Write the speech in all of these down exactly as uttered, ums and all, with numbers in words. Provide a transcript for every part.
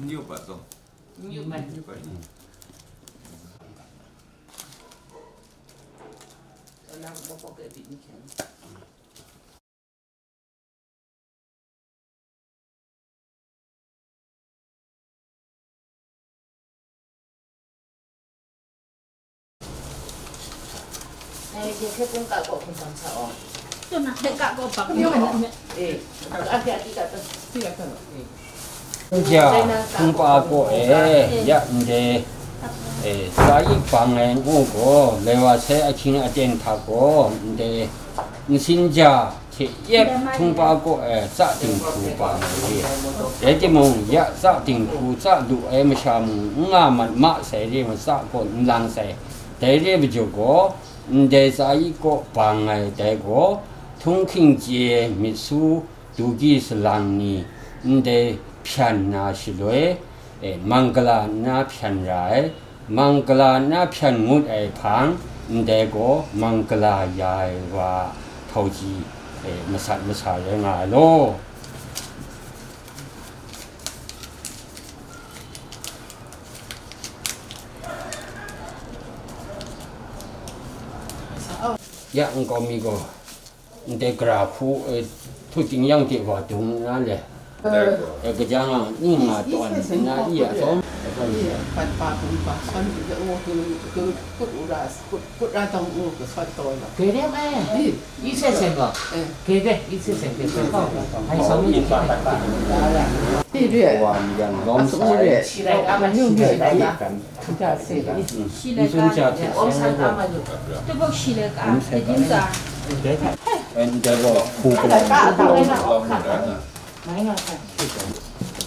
你有伴奏？你有伴奏。 哎，也可以跟搞搞分享一下哦。 Hkungja hkungpa kaw e, ya ndai, e, tsa yi bang ai ngu gaw, lai wa sai ahkying aten hta gaw, ndai nsin ja hte yep hkungpa kaw e tsa dinghku bang ai re. Rai timung, ya tsa dinghku tsa lu ai masha mung n nga mat ma sai re, matsa kaw n lang sai. Dai re majaw gaw, ndai tsa yi kaw bang ai dai gaw, htunghking chye ai myit su, dugyi salang ni ndai hpyan na shaloi, e, mangala nna hpyan ra ai, mangala nna hpyan ngut ai hpang, ndai gaw mangala ya ai wa a htauji, e, masat masa rai nga ai law. Ya nkau mi gaw, ndai gara hku, e, htu ting yang hte wa dung nna le, e, kaja nga ning nga tawn nna i a sawm.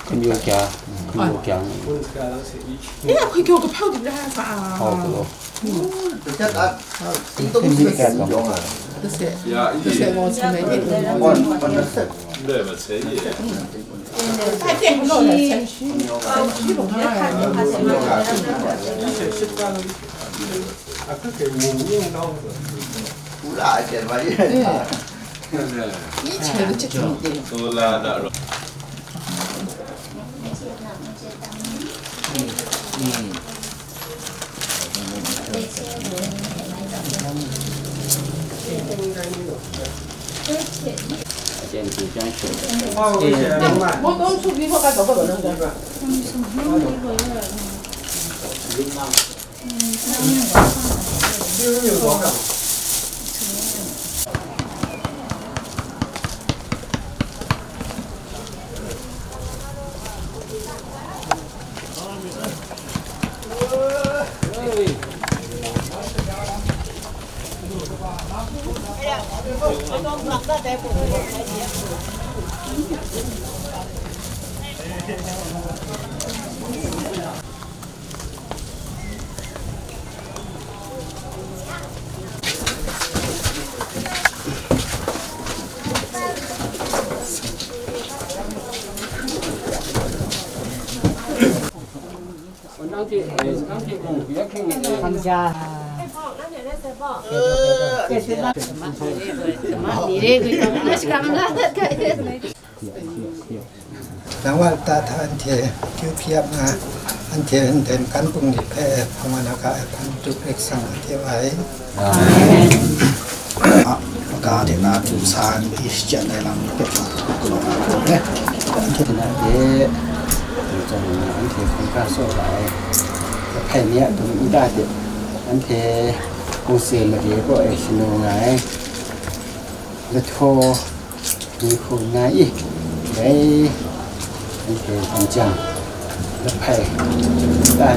你说家，你有家。 哎呀，快给我个泡的，不然啥啊？泡的咯。 Nang wa ta hta anhte kyu hpyi ap nga, anhte nden kan bungli hpe hpang wa na ga ai hpan tup rik sang anhte wa ai. Amen. A, ga de na du sa ai ni shachyen ai lam ni hpe galaw na hkrum ai. Anhte na de, anhte hkungga tsaw ra ai, jahpai ni a dum nta de, anhte Mose mare kaw e shanu nga ai. Lahtaw ni hku nna i, dai anhte hkum jang, lahpai, nta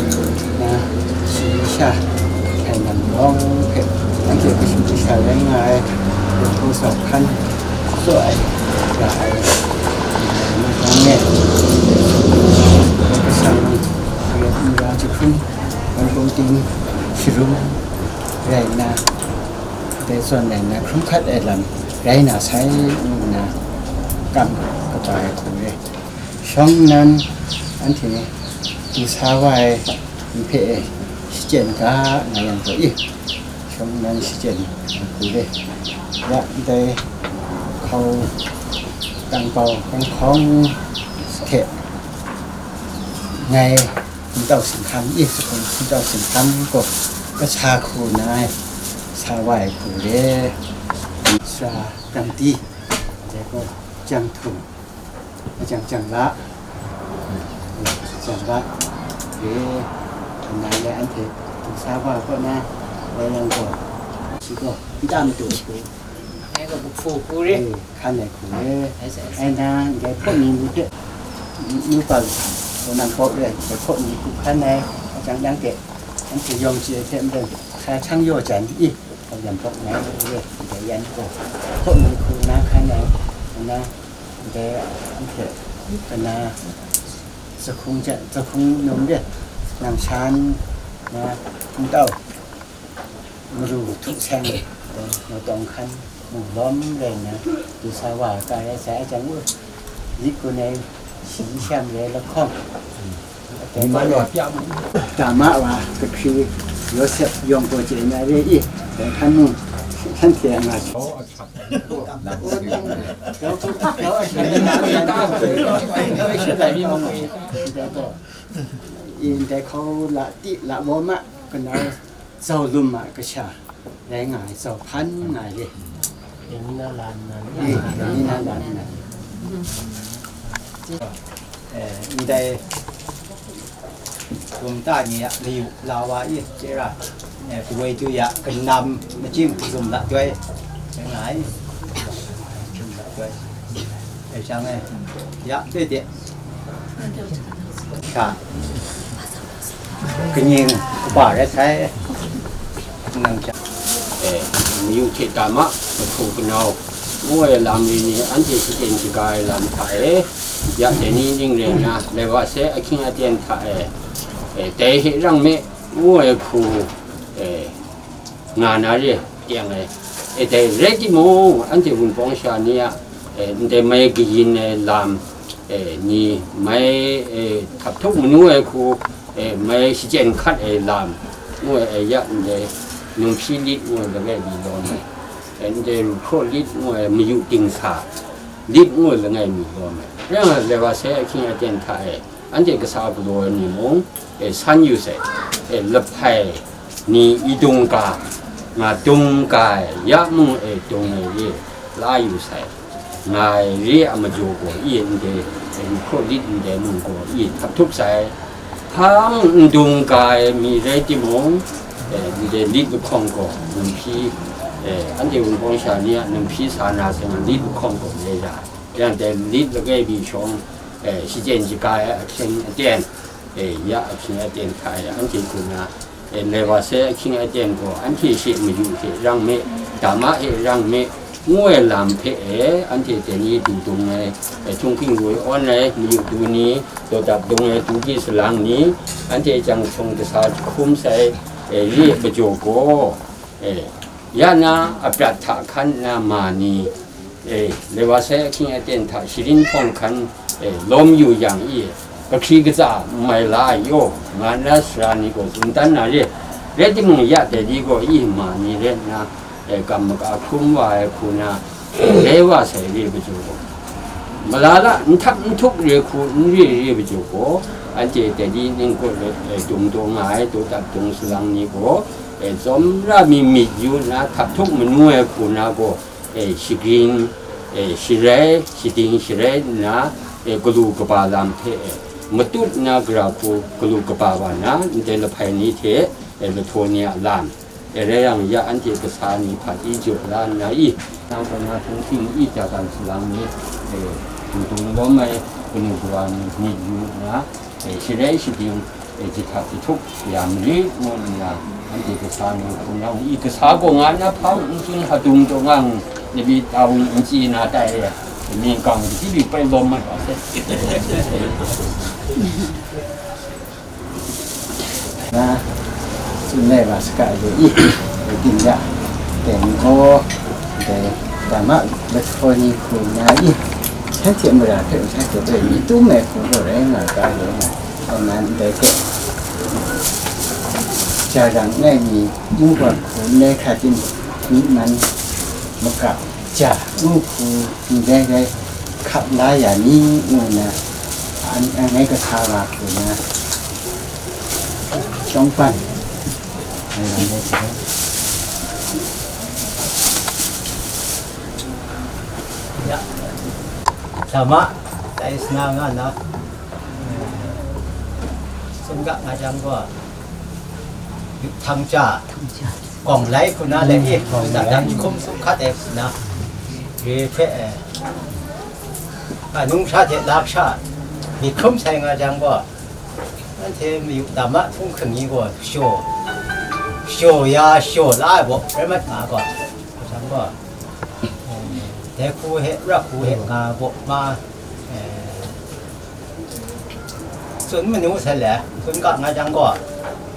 na, shi sha, hkai nang yawng hpe, anhte kashu kasha rai nga ai, lahtaw sa hkan tsaw ai, ra ai, ni hkang e, kasang ni, ya jahkrum, wan hkum ting, sharum, rai nna, dai zawn ai na hkrum hkat ai lam rai na sai, ngu nna kam kaba ai hku re. Shawng nnan anhte du sa wa ai ni hpe e shachyen ga nga yang gaw i, shawng nnan shachyen ai hku re. Ya ndai hkau kangpau kanghkawng hte, Ngai, N Tau Singhkam, i, N Tau Singhkam gaw, kasa hku na ai, sa wa ai hku re, sara Gangdi, dai gaw, Jang Htung, Jang, Jang La, Jang La, re, ngai le anhte, sa wa kaw na, wai yang gaw, shi gaw, N Tau Madu hku. Ngai gaw, Hpu hku re. Hkan ai hku re. Ai sa, ai sa. Ai na, ndai hpaw ni ni hpe, nu pa, kaw nang kaw re, ndai hpaw ni hku hkan ai, a jang yang de, anhte yawng chye hte maren, sa hkyang yaw jan i, hpaw yan hpaw ngai re, ndai yan gaw, hpaw ni hku na hkan ai, na, ndai anhte, kana, zahkung ja, zahkung num re, nang shan, na, N Tau. Maru htu seng, Naw Tawng Hkan, mung lawm rai nna, du sa wa ai, ka rai sai, a jang u, lit gun ai, shi sham rai lahkawng. Dama wa, kahkri, Yawsep yawng gaw chye na re i, dai hkan mung, shanhte a nga. Ndai hkau la ti la wa ma, kanau, zau lum a kasha rai nga ai, zau hkan nga ai re. Dai ni na la nna, eh, dai ni na la nna, eh, ndai gumta ni a mayu la wa i, chye ra, eh, kawoi du ya, kanam, machyim, mazum la doi, rai nga ai, mazum la doi, eh, shang e, ya, doi de, sha. Kaning kaba rai sai, nang hta, eh, mayu hte dama, kahpu kanau, ngu ai lam re ni, anhte shaten shaga ai lam hta e, ya dai ni ning rai nna, lai wa sai ahkying aten hta e, eh, dai hte rang me, ngu ai hku, eh, nga na re, teng ai. E dai rai timung, anhte Wunpawng sha ni a, e, ndai mai kayin ai lam, e, ni mai, e, htap htuk manu ai hku, e, mai shachyen hkat ai lam, ngu ai, e, ya ndai numhpyi lit ngu ai langai mi lawm ai, e, ndai ruhkraw lit ngu ai mayu dingsa lit ngu ai langai mi lawm ai. Rai nga, lai wa sai ahkying aten hta e, anhte kasa galaw ai ni mung, e, san yu sai, e, lahpai ni i dung ga, nga dung ga ai, ya mung e dung ai re, la yu sai, nga ai re a majaw gaw i ndai, e, ruhkraw lit ndai mung gaw i htap htuk sai, hpa mung n dung ga ai mi rai timung, e, ndai lit lahkawng gaw numhpyi, e, anhte Wunpawng sha ni a numhpyi sa na sai nga lit lahkawng gaw re ra, yang dai lit langai mi shawng, e, shachyen shaga ai ahkying aten, e, ya ahkying aten hta e, anhte hku na, e, lai wa sai ahkying aten gaw, anhte she mayu hte rang me, dama e rang me, ngu ai lam hpe e, anhte dai ni du dung ai, e, htunghking woi awn ai, mayu du ni, daw dap dung ai, du di salang ni, anhte chyang htung kasa jahkum sai, e, re majaw gaw, e, ya na a prat hta hkan nna ma ni, e, lai wa sai ahkying aten hta sharin hpawng hkan, e, lawm yu yang i, kahkri katsa n mai la ai yaw, nga nna sara ni gaw tsun dan na re. Rai timung, ya dai ni gaw i ma ni rai nna, e, kam maka hkrum wa ai hku na, e, rai wa sai re majaw gaw, malala n htap n htuk re hku n re re majaw gaw, anhte dai ni ning kaw, e, dung dung nga ai, daw dap dung salang ni gaw, e, tsawmra mi myit yu nna htap htuk manu ai hku na gaw, e, shagrin, e, sharai, shading sharai nna, e, galu kaba lam hpe, e, matut nna gara hku galu kaba wa na, ndai lahpai ni hte, e, lahtaw ni a lam, e, rai yang, ya anhte kasa ni hpat i jaw la nna i, nang kaw na htunghking i ja gan salang ni, e, dung dung lawm ai kanu kawa ni myit yu nna, e, sharai shading, e, jahtak jahtuk ya marit ngu nna, anhte kasa ni hkum nang i, kasa gaw nga na hpang n chying hadung dawng ang, nami tau n chye na tai, mying kang kaji li pai lawm mat wa sai. Na, tsun lai wa saga de i, dai ting ya, teng gaw, dai dama lahtaw ni hku nna i, shanhte mara hpe shanhte hpe myit tum ai hku gaw rai nga ga ai, ngai nan ndai hte, ja rang ngai mi, mungkan hku ndai hkra tim myit man maka ja, ngu hku ndai rai hkap la ya ni, ngu nna, An, an ngai kasa ra hku na, shawng pan. Ngai lam de hku. Ya. Sama, tai sna nga na. Tsun ga nga jang gaw, yu htang ja, gawng lai hku na le, e, gawng lai. Hkum su hkat ai hku na, re hpe, e, a, nungsha hte laksha, myit hkrum sai nga jang gaw, anhte mayu dam a htunghking ni gaw, shaw, shaw ya, shaw la ai baw rai mat nga gaw, jang gaw, e, dai hku he, ra hku he nga baw ma, e, tsun manu sai le, tsun ga nga jang gaw,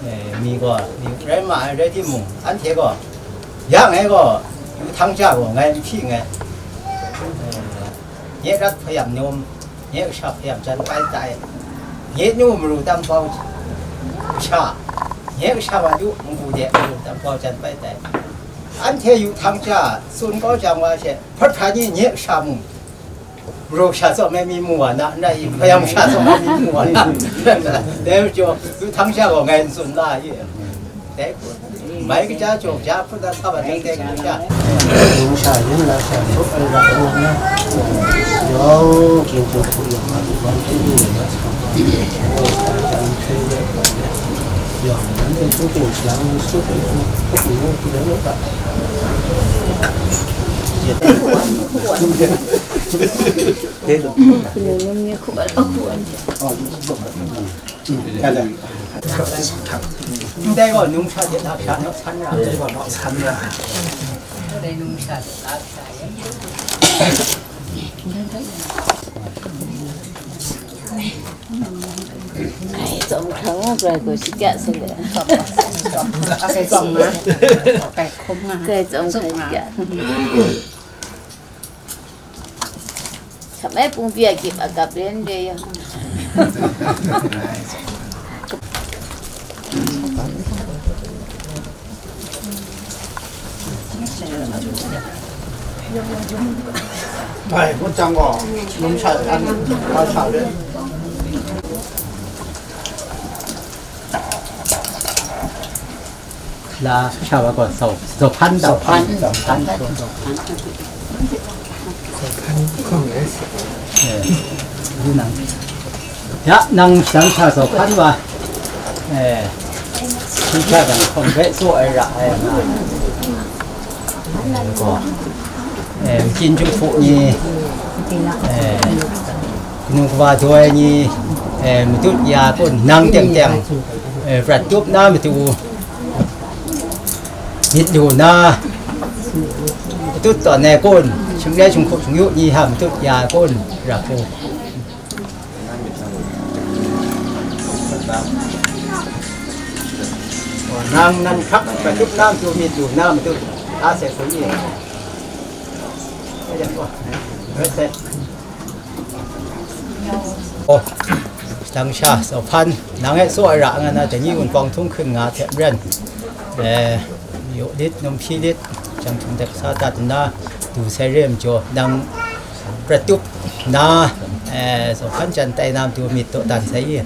e, mi gaw, mi rai ma ai rai timung, anhte gaw, ya ngai gaw, yu htang ja gaw, ngai n hti nngai. E, nye rat hpe yam num, nye kasha hpe yam jan pai tai, nye nu maru tam pau kasha, nye kasha wa du ngu de maru tam pau jan pai tai. Anhte yu htang ja, tsun kau jang wa she, hpawt hkra ni nye kasha mung, Ru sha tsawm ai mi mu wa na, n rai i, hpa yang sha tsawm ai mi mu wa na. Dai majaw, du htang sha gaw ngai n tsun la i. Dai hku, mai kaja jaw, ja hpun na sa wa dai dai kaja. Ru sha yin la sha, tsawm ai ra ru na. Yawng, king tung hku yawng, ma du wan hku yu na sa. Yawng, nan dai hku king sha, su king hku, hku yu, hku yu, hku yu. Ndai gaw nungsha de lap sha naw san ra. Ndai gaw naw san ra. Ndai nungsha de lap sha ye. Ai, tsawm hkra ngu grai gaw shikya se le. Kai tsawm hkra shikya. Sa mai pungbi a gyip a gap ren de yang. Bai, ngut jang gaw, num sha an, ba sha de. La sha wa gaw, zau, zau hpan, zau hpan, zau hpan, zau hpan. Eh, yu nang. Ya, nang shadang sha zau hpan wa. Eh, shi hta dang hkawm hpe tsaw ai ra ai nga. Gaw, eh, makying jumhku ni, eh, kanu kawa daw ai ni, eh, matut ya kun, nang teng teng, eh, prat tup na matu, myit lu na, matut tawn ai kun, shanglai shanghkup shangyu ni hta matut ya kun, ra hku. Nang nan hkrak, prat tup na matu, myit lu na matu, a se hku ni. Oh, shadang sha, zau hpan, nang e tsaw ai ra nga na, dai ni Wunpawng htunghking nga hte maren, eh, yu lit, num hpyi lit, jang htum de kasa dat nna, du sai re ai majaw, nang prat tup na, eh, zau hpan jan tai na matu myit dawdan sai i.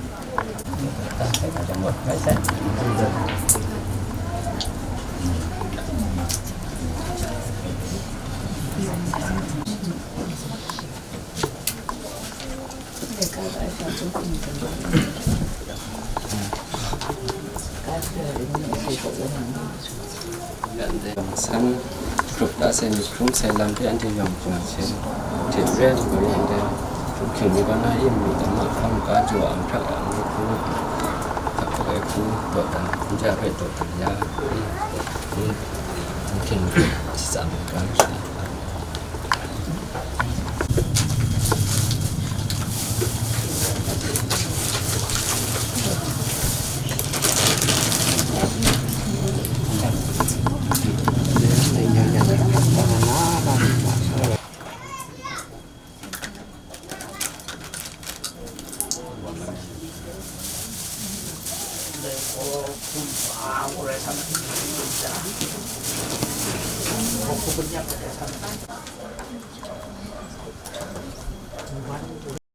San, grup la sai, myit hkrum sai lam hpe anhte yawng hpung hte, hte maren gaw, anhte hkrum hkying ni gaw na, yin mi tam ma hkawng ga jaw ang hkrak ang hku, hkak hkak ai hku, dawdan, n ja hpe dawdan ya, hkrum hkying ni gaw, shatsam ai ga masha.